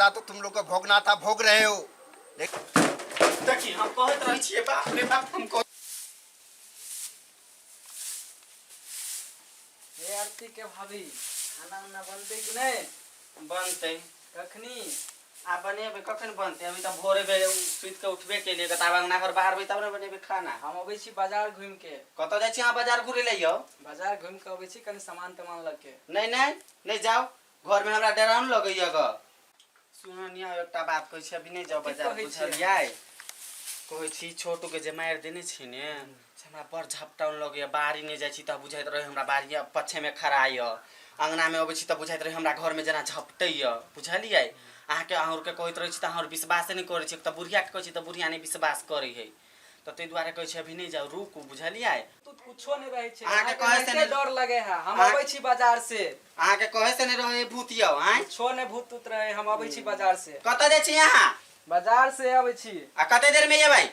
सजा तो तुम लोग को भोगना था, भोग रहे हो। देखी, हम कहैत रहै छियै, बाप रे बाप, हम कह हे आरती के भाभी, खाना उना बनतै कि नहि? बनतै। कखनी? आ बनेबै, कखन बनतै? अभी तऽ भोरे भेल, सुति कऽ उठबे केलियै, तऽ आब अंगना घर बाहरबै तब ने बनेबै खाना। हम अबै छी बाजार घुमि के। कतऽ जाइ छी अहाँ बाजार घुरै लए यौ? बाजार घुमि के अबै छी कनि सामान तामान लऽ के। नहि नहि नहि जाउ, घरमे हमरा डराउन लगैया ग। सुनऽ निया, एकटा बात कहै छी, अभी नहि जाउ की बाजार। कहै छियै? बुझलियै? कहै छी, छोटूके जे मारि देने छी ने, से हमरा बड़ झपटाउन लगैया। बाड़ी नहि जाइ छी तऽ बुझाइत रहै हमरा बाड़ी पछेमे खड़ा यऽ। अङ्गनामे अबै छी तऽ बुझाइत रहै हमरा घरमे जेना झपटैया, बुझलियै? अहाँके अहाँ आरके कहैत रहै छी तऽ अहाँ आर विश्वासे नहि करै छी। तऽ बुढ़ियाके कहै छी तऽ बुढ़िया नहि विश्वास करै हइ, तऽ ताहि दुआरे कहै छी अभी नहि जाउ, रुकू, बुझलियै? तू कुछो नहि रहै छै। अहाँके अहाँके कहै से एनाहिते नहि- डर लगे है। हम अहाँ- अबै छी बाजार से। अहाँके कहै से नहि रहै भूत यौ, आँय? कुछो नहि भूत तूत रहे, हम अबै छी बाजार से। कतऽ जाइ छी अहाँ? बाजार से अबै छी। आ कते देरमे एबै?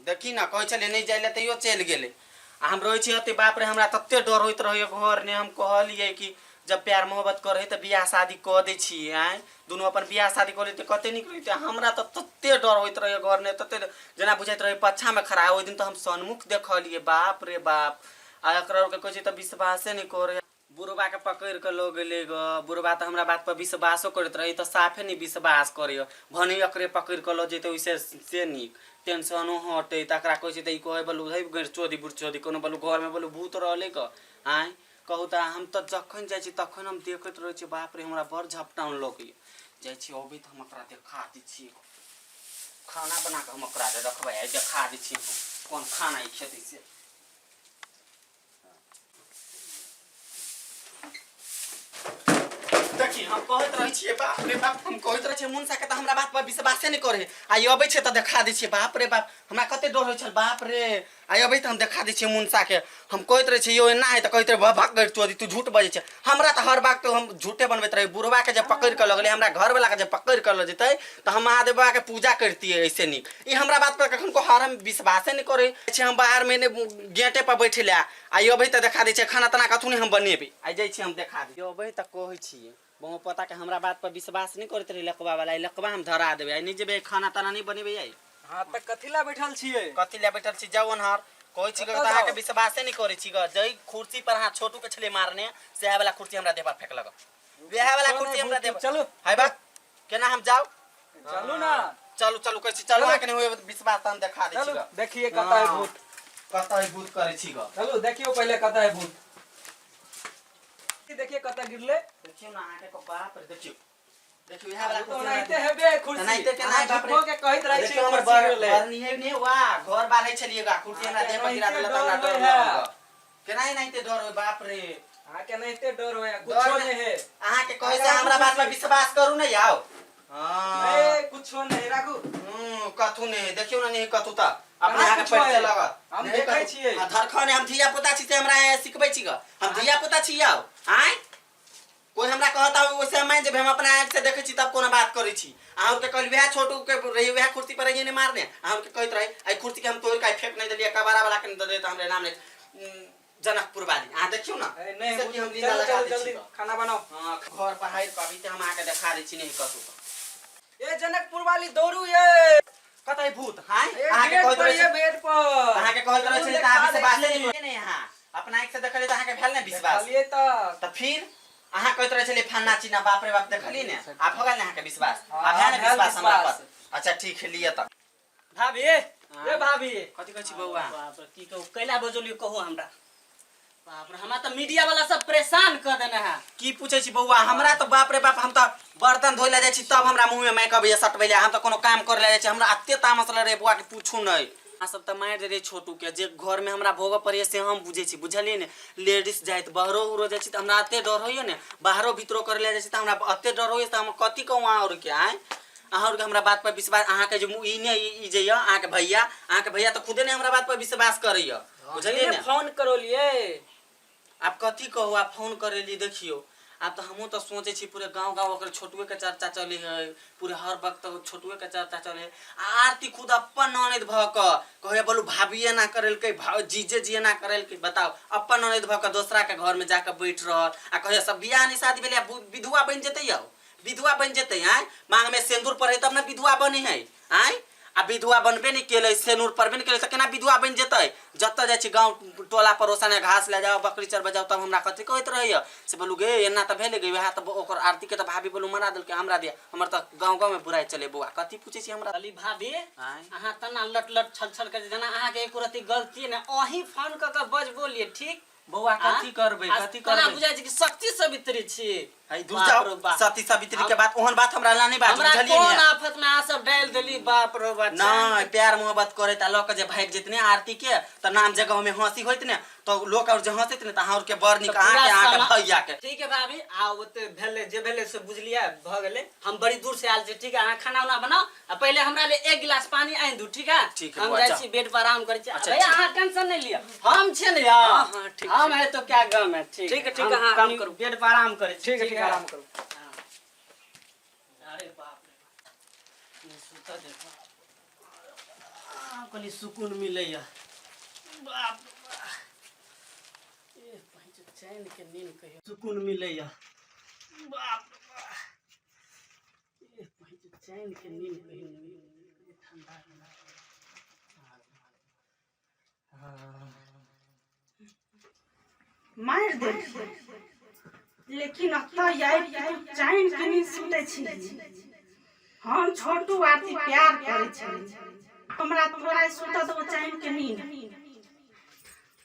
देखी ने, कहै छलियै नहि जाइ लए तैयो चलि गेलै। आ हम रहै छी ओते, बाप रे, हमरा तते डर होइत रहैए घर ने। हम कहलियै कि जब प्यार मोहब्बत करै तऽ बियाह शादी कऽ दै छियै, आँय, दुनू अपन बियाह शादी कऽ लैतै, कते नीक रहितै। हमरा तऽ तते डर होइत रहैए घर ने, तते जेना बुझाइत रहै पच्छामे खड़ा। ओहि दिन तऽ हम सन्मुख देखलियै, बाप रे बाप। आ एकरा आरके कहै छियै तऽ विश्वासे नहि करै। बुढ़बाके पकड़ि कऽ लऽ गेलै गऽ। बुढ़बा तऽ हमरा बातपर विश्वासो करैत रहै, तऽ साफे नहि विश्वास करैए। भने एकरे पकड़ि कऽ लऽ जैतै ओहिसँ से नीक, टेंशनो हटै। तऽ एकरा कहै छै तऽ ई कहै बलू है गैर चोदी बुढ़चोदी कोनो बलू घरमे बलू भूत रहलै गऽ, आँय? कहू तऽ, हम तऽ जखन जाइ छी तखन हम देखैत रहै छी। बाप रे, हमरा बड़ झपटाउन लगैए। जाइ छी, अबै तऽ हम एकरा देखा दै छियै। खाना बना कऽ हम ओकरा रखबै, आइ देखा दै छियै हम कोन खाना ई खेतै से। देखी, हम कहैत रहै छियै, बाप रे बाप, हम कहैत रहै छियै मुनसा के तऽ हमरा बात पर विश्वासे नहि करै। आइ अबै छै तऽ देखा दै छियै। बाप रे बाप, हमरा कते डर होइ छल, बाप रे। आइ अबै तऽ हम देखा दै छियै मुनसा के। हम कहैत रहै छियै यौ एना है तऽ कहैत रहै भक गैर चोदी, तू झूठ बजै छै। हमरा तऽ हर बात हम झूठे बनबैत रहै। बुढ़वा के जे पकड़ि कऽ लगलै, हमरा घरवला के जे पकड़ि कऽ लऽ जेतै तऽ हम महादेव बाबा के पूजा करितियै ऐसे नीक। ई हमरा बात पर कखन को हर हम विश्वासे नहि करै छै। हम बाहर में ने गेटे पर बैठे ले। आइ अबै तऽ देखा दै छै। खाना ताना कथू नहि हम बनेबै, आइ जाइ छी हम देखा दै। अबै तऽ कहै छियै बहु पता के हमरा बात पर विश्वास नहि करैत रहै लकवा वाला। आइ लकवा हम धरा देबै। आइ नहि जेबै, खाना ताना नहि बनेबै आइ। हाँ, तऽ कथी ला बैठल छियै? कथी लए बैठल छी? जाउ ओनहर। कहै छी कतऽ तऽ अहाँके जाउ? विश्वासे नहि करै छी ग। जै कुर्सी पर अहाँ छोटू के छलियै मारने, सएह वाला कुर्सी हमरा देह पर फेकलक, वएह वाला कुछो कुर्सी नहि हमरा भूत देह तूत, चलू। है बा, केना हम जाउ? चलू ना। चलू चलू कहै छी, चलू। अहाँके नहि होइए विश्वास तऽ हम देखा दै छी चलू ग। देखिए कतऽ है भूत। कतऽ है भूत करै छी ग? चलू, देखियो पहिले कतऽ है भूत। देखिए कतऽ गिरले। देखियौ ने अहाँके को, बाप रे, देखियौ देखियौ इएह वाला तो कुर्सी ओनाहिते हेबे कुर्सी। एनाहिते केना अहाँ बाप रे। झूठो के कहैत रहै छी देखियौ हमर कुर्सी बर गिरले। बर नहीं नहीं वाह घर बाहर छलियै गा, कुर्सी हमरा देह पर गिरा देलक, हमरा डर डर होइ है। लगल ग। केना एनाहिते डर होय, बाप रे। अहाँके एनाहिते डर होय, कुछो डर नहीं है। अहाँके कहै से हमरा बात पर विश्वास करू ने आउ। हाँ। ए, कुछो नहीं राखू। कथू नहीं, देखियौ ने, नहीं कथू तऽ अपने कहाँ अहाँके कुछो पैर है? लगत। हम नहीं देखै कथू। छियै। आ धरखन हम धिया पुता छी से हमरा सिखबै छी ग? हम धिया पुता छी आउ, आँय? कोई हमरा कहता ओइसे हम मानि जेबै? हम अपना आँखि से देखै छी तब कोनो बात करै छी। अहाँ के कहली वएह छोटू के रही वएह कुर्सी पर रहिए ने मारने। अहाँ के कहैत रही एहि कुर्सी के हम तोड़ि के आइ फेंक नहि देलियै, कबाड़ा वाला के नहि दऽ देलियै तऽ हमरे नाम नहि जनकपुर वाली। अहाँ देखियौ ने। अरे नहीं से कि हम लीला चलो लगा चलो दै छी जल्दी ग। खाना बनाओ। हाँ, घर पर हारि कऽ अभी तऽ हम अहाँके देखा दै छी, नहि कतौ। ए जनकपुर वाली, दौड़ू ये। कतऽ है भूत? हाय, ए, अहाँके गेट कहैत पर रहै ये, गेट पर। अहाँके कहैत रहै चलू, छलै तऽ अहाँ देखा दै विश्वासे छी। नहि करै। नहि, अहाँ अपना आँखि से देखलियै तऽ अहाँके भेल ने विश्वास? देखलियै तऽ। तऽ फिर अहाँ कहैत रहै छलियै फन्ना चिन्ना, बाप रे बाप, देखलियै ने? आब भऽ गेल ने अहाँके विश्वास? हाँ, आब भेल ने भेल विश्वास हमरा विश्वास। पर? अच्छा ठीक है, लिअ तऽ। भाभी, ए भाभी। कथी कहै छी बौआ? बाप रे, की कहू, कैला बजौलियो कहू हमरा? बाप रे, हमरा तऽ मीडिया वाला सब परेशान कऽ देने है। की पूछै छी बौआ हमरा तऽ? बाप रे बाप, हम तऽ बर्तन धोइ लए जाइ छी तब हमरा मुँहमे माइक अबैया सटबै लए। हम तऽ कोनो काम करै लए जाइ छी, हमरा एते तामस लड़ै बौआ के पूछू नहि। अहाँ सब तऽ मारि दै रही छोटूके, जे घरमे हमरा भोगऽ पड़ैया से हम बुझै छी, बुझलियै ने? लेडीज जाइत बाहरो उहरो जाइ छी तऽ हमरा एते डर होइया ने, बाहरो भीतरो करै लए जाइ छी तऽ हमरा एते डर होइया, तऽ हम कथी कहू अहाँ आरके? आँय, अहाँ आरके हमरा बात पर विश्वास अहाँके जे ई नहि ई जे यऽ अहाँके भैया, अहाँके भैया तऽ खुदे नहि हमरा बात पर विश्वास करैया, बुझलियै ने? फोन करौलियै। आब कथी कहू, आब फोन करेली। देखियौ, आब तऽ हमहूँ तऽ सोचै छी, पूरे गाँव गाँव ओकर छोटुएके चर्चा चलै है, पूरे हर वक्त छोटुएके चर्चा चलै है। आ आरती खुद अपन ननैद भऽ कऽ कहैया बोलू भाभी एना करेलकै, जीजे जी एना करेलकै। बताउ, अपन ननैद भऽ कऽ दोसराके घरमे जाकऽ बैठ रहल आ कहैया सब बियाह नहि शादी भेलै, विधवा बनि जेतै यौ। विधवा बनि जेतै। आँय, मांग में सिंदूर पड़े तब ने विधवा बने है। आँय, आ विधवा बनबे नहि केलै, सिंदूर पड़बे नहि केलै, तऽ केना विधवा बनि जेतै? जतऽ जाइ छी गाँव टोला पड़ोसा ने घास लए जाओ, बकरी चरबै जाओ, तब हमरा कथी कहैत रहैया से बोलू गे, एना तऽ भेलै गे। वएह तऽ ओकर आरती के तऽ भाभी बोलू मना देलकै हमरा दिया। हमर तऽ गाँव गाँव में बुराइ चले। बौआ, कथी पूछै छी हमरा? कहली भाभी, आँय? अहाँ तना लट लट छल छल कर जेना अहाँके एको रत्ती गलती नहि, अहीं फोन कऽ के बजबोलियै ठीक। बौआ, कथी करबै? आ कथी तना करबै? बुझाइ छै कि शक्ति सवित्री छी। है दूर बाप जाओ। रो बाप। सती सावित्री के बात, ओहन बात हमरा ला नहीं बात। हमरा बुझलियै कोन ने? आफत में अहाँ सब डालि देली, बाप रो बाप। नहीं, प्यार मोहब्बत करे त लऽ के जे भागि जेत ने आरती के, तऽ नाम जगह में हंसी होइत ने, तऽ लोक और जे हंसैत ने, तऽ अहाँ और के बड़ नीक, तऽ पूरा अहाँ के, अहाँ के भैया के। ठीक है भाभी, आ ओते भेलै जे भेलै से बुझलियै, भऽ गेलै। हम बड़ी दूर से आयल छी, ठीक है? अहाँ खाना उना बनाओ आ पहिले हमरा ले एक गिलास पानी आनि दू, ठीक है? ठीक है हम बौआ, जाइ जा। छी, बेड पर आराम करै छी। अच्छा, भैया, ठीक। अहाँ टेंशन नहीं लिअ, हम छियै ने यार। हाँ, हाँ, ठीक। हम है तो क्या गम है। ठीक। ठीक है, ठीक हम है, अहाँ आराम कनी करू। बेड पर आराम करै छी। ठीक है, ठीक है, आराम करू। हाँ। अरे बाप रे बाप, नहीं सुतऽ दे बाप। आ, कनी सुकून मिलैया, बाप रे बाप। ए पहिच चैन के नींद कहियो सुकून मिलैया, बाप रे बाप। ए पहिच चैन के नींद कहियो नहीं मिलैया। ठंडा ठंडा। मारि देलकै, लेकिन एतऽ आबि कऽ तू चैन के नींद सुतै छी। हम छोटू आरती प्यार करै छली, हमरा तोरा सुतऽ देबो चैन के नींद?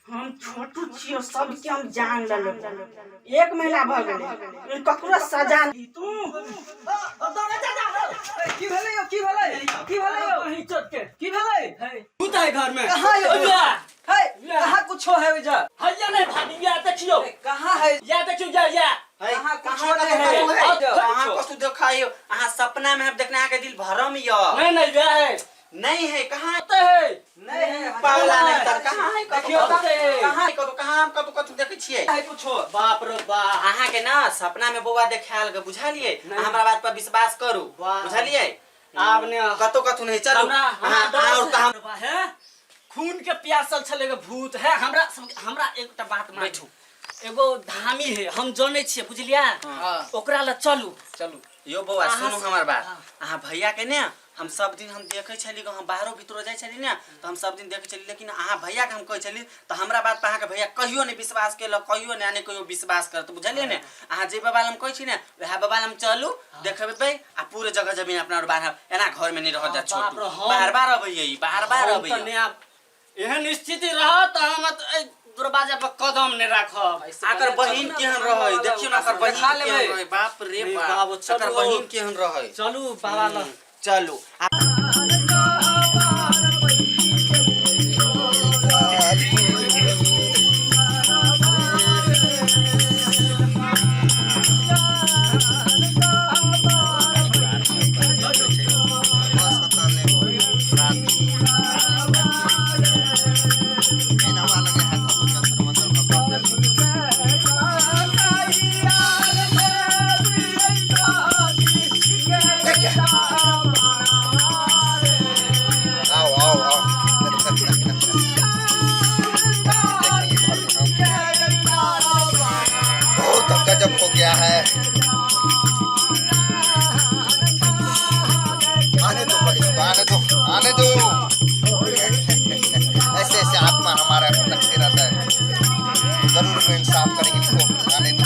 हम छोटू छियो, सबके हम जान लेलहुँ। एक महीना भऽ गेलै, ककरो सजा ली तू। की भेलै यौ? की भेलै? की भेलै यौ? कहीं चोट के। की भेलै? भूत है घर में। कहाँ यौ? या। है कहाँ कुछो है ओइजा? हैया नहीं भाभी, या देखियो। कहाँ है? या देखियो, या या। है, कहाँ कहाँ कुछो नहीं है। कतौ है? आउ, कहाँ कतौ देखाइयो? अहाँ सपना में हम देखने, अहाँ के दिल भरम यो। नहीं नहीं, या है। नहीं है, कहाँ? कतऽ है? नहीं है। पागला नहीं तर, कहाँ है कतौ? देखियो। कतौ? है। कहाँ है कतौ? कहाँ हम कतौ कतौ देखै छियै? है कुछो। बाप रे बाप। अहाँ के ना सपना में बौआ देखायल गे, बुझलियै? नहीं। अहाँ हमरा बात पर विश्वास करू। वाह। बुझलियै? आब ने कतौ कतौ नहीं, चलू। हमरा हमरा अहाँ डर अहाँ और से तऽ हम है, खून के प्यासल छलै गे भूत है। हमरा हमरा एकटा बात मानू। बैठू। एगो धामी है, हम जनै छियै, बुझलियै? हाँ। ओकरा लए चलू। चलू। यो बौआ, अहाँ सुनू हमर बात। हाँ। अहाँ भैया के ने हम सब दिन हम देखै छली, हम बाहरो भीतरो जाइ छली ने, तऽ हम सब दिन देखै छली, लेकिन अहाँ भैया के हम कहै छली तऽ हमरा बात पर अहाँके भैया कहियो नहि विश्वास केलक, कहियो नहि, आ नहि कहियो विश्वास करत, बुझलियै ने? अहाँ जे बाबा लग कहै छी ने, वएह बाबा लग चलू, देखेबै आ पूरे जगह जमीन अपना और बाहर एना घर में नहीं रहत जा। बाप छोटू रे, हम बार बार अबैया ई, बार बार हम तऽ अबैया। नया एहन स्थिति रहत तऽ हम तऽ एहि दरवाजा पर कदम नहि राखब। आकर बहिन केहन रहै, देखियौ ने, आकर बहिन देखा लेबै। केहन रहै, बाप रे नहीं बाप, बाबू, चलू। एकर बहिन केहन रहै। चलू बाबा लग। चलू। बस कतऽ ने राति एना हमरा लगे है कतौ जंतर मंतर भऽ गेल। आओ आओ आओ, देखेंगे घर में हम। बहुत गजब हो गया है। आने दो पुलिस को, आने दो, आने दो। ऐसे ऐसे आत्मा हमारा भटकते रहता है। जरूर वो इंसाफ करेंगे इनको, आने दो।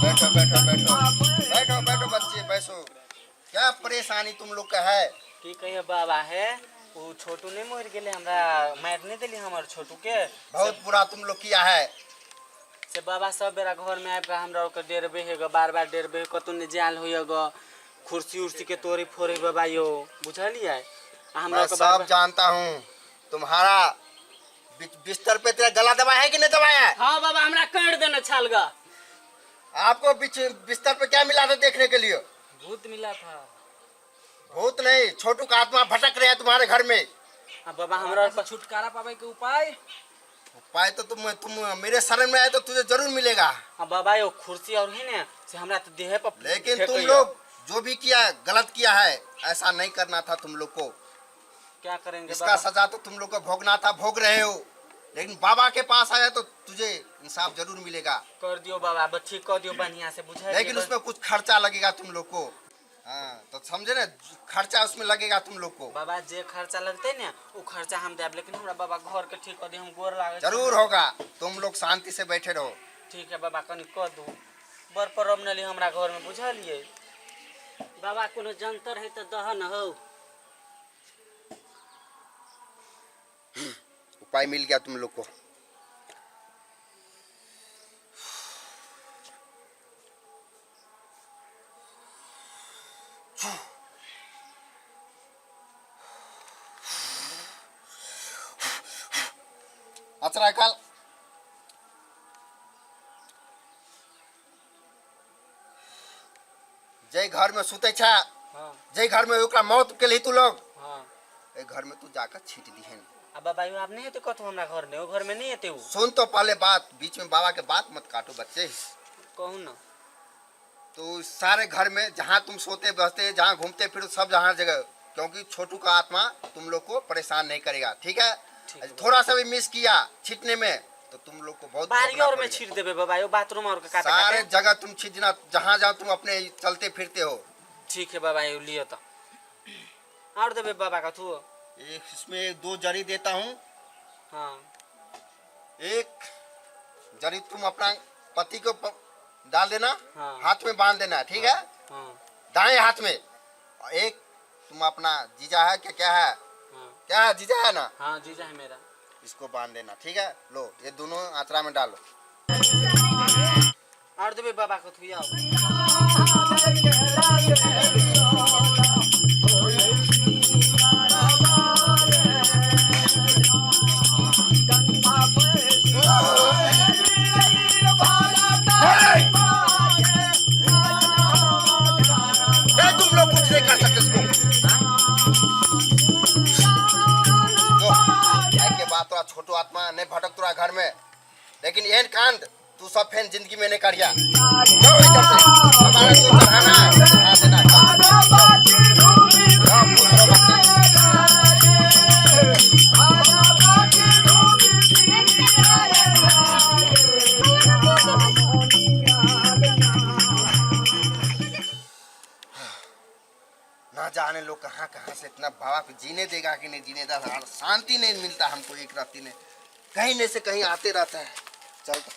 बैठो बैठो बैठो बैठो बैठो, बच्चे बैठो। क्या परेशानी तुम लोग का है? की कहियो बाबा, हे ओ छोटू नहीं मरि गेलै, हमरा मारि नहीं देली हमर छोटू के। बहुत बुरा तुम लोग किया है। से बाबा, सब बेरा घर में आबि कऽ हमरा ओकर डेरबे हे ग, बार बार डेरबे हे, कतौ नहि जायल होइए ग, कुर्सी उर्सी के तोड़े फोड़े बाबा यौ, बुझलियै? आ हमरा मैं ओकर बार सब जानता हूँ। तुम्हारा बिस्तर पे तेरा गला दबाया है कि नहीं दबाया है? हाँ बाबा, हमरा काटि देने छल ग। आपको बिस्तर पे क्या मिला था देखने के लिए? भूत मिला था। भूत नहीं, छोटू का आत्मा भटक रहा है तुम्हारे घर में। आ बाबा, हमरा ओकरा से छुटकारा पावे के उपाय? उपाय तो तुम मेरे शरण में आए तो तुझे जरूर मिलेगा। आ बाबा यो, कुर्सी और है ने से हमरा तो देहे पर लेकिन तुम फेंकैया। लोग जो भी किया गलत किया है, ऐसा नहीं करना था तुम लोग को। क्या करेंगे इसका बाबा? सजा तो तुम लोग को भोगना था, भोग रहे हो। लेकिन बाबा के पास आया तो तुझे इंसाफ जरूर मिलेगा। कर दियो बाबा, बस ठीक कर दियो बढ़िया से, बुझलिए? लेकिन उसमें कुछ खर्चा लगेगा तुम लोग को। हाँ तो समझे ना, खर्चा उसमें लगेगा तुम लोग को। बाबा जे खर्चा लगते ने वो खर्चा हम देब, लेकिन हमरा बाबा घर के ठीक कर दियो, हम गोर लागे छी। जरूर होगा, तुम लोग शांति से बैठे रहो। ठीक है बाबा, कनी कर दू, बड़ प्रॉब्लम नहीं हमरा घर में, बुझलिए? बाबा कोनो जंतर है तऽ दह न हौ। उपाय मिल गया तुम लोग को। अचरा काल जे घर में सुते छा, हाँ। जे घर में ओकरा मौत के लिए तू लोग, हाँ। ए घर में तू जाकर छीट दिहन। आ बाबा यो आब नहीं हेतै कतौ हमरा घर में, ओ घर में नहीं हेतै उ। सुन तो पहले बात, बीच में बाबा के बात मत काटो बच्चे। कहू ना। तो सारे घर में जहाँ तुम सोते बसते, जहाँ घूमते फिरो, सब जहाँ जगह, क्योंकि छोटू का आत्मा तुम लोग को परेशान नहीं करेगा, ठीक है? ठीक है। थोड़ा सा भी मिस किया छीटने में तो तुम लोग को बहुत बारी भोगना और में पड़ेगा। छीट देबे बाबा यो, बाथरूम और के काटे सारे काटे। जगह तुम छीटना, जहाँ जहाँ तुम अपने चलते फिरते हो। ठीक है बाबा, यो लियो तो और देबे बाबा कथू। एक इसमें 2 जरी देता हूँ। हाँ। एक जरी तुम अपना पति को डाल देना। हाँ। हाथ में बांध देना, ठीक है? हाँ। दाएं हाथ में। और एक तुम अपना जीजा है क्या, क्या है? हाँ। क्या है, जीजा है ना? हाँ जीजा है मेरा। इसको बांध देना, ठीक है? लो ये दोनों आंचरा में डालो। और देबे बाबा कथू आओ। ए, तुम लोग कुछ नहीं कर सकते इसको। जो, के बाद तोरा छोटू आत्मा नहीं भटक तोरा घर में, लेकिन एहन कांड तू सब फेन जिंदगी में नहीं करिया। जाओ इधर से, हमारा को चढ़ाना है, चढ़ा देना। जाओ, खुश रहो बच्चे। ना जाने लोग कहाँ कहाँ से इतना बाबा को जीने देगा कि नहीं जीने देगा, शांति नहीं मिलता हमको एक रात्रि में, कहीं नहीं से कहीं आते रहता है। चल तो।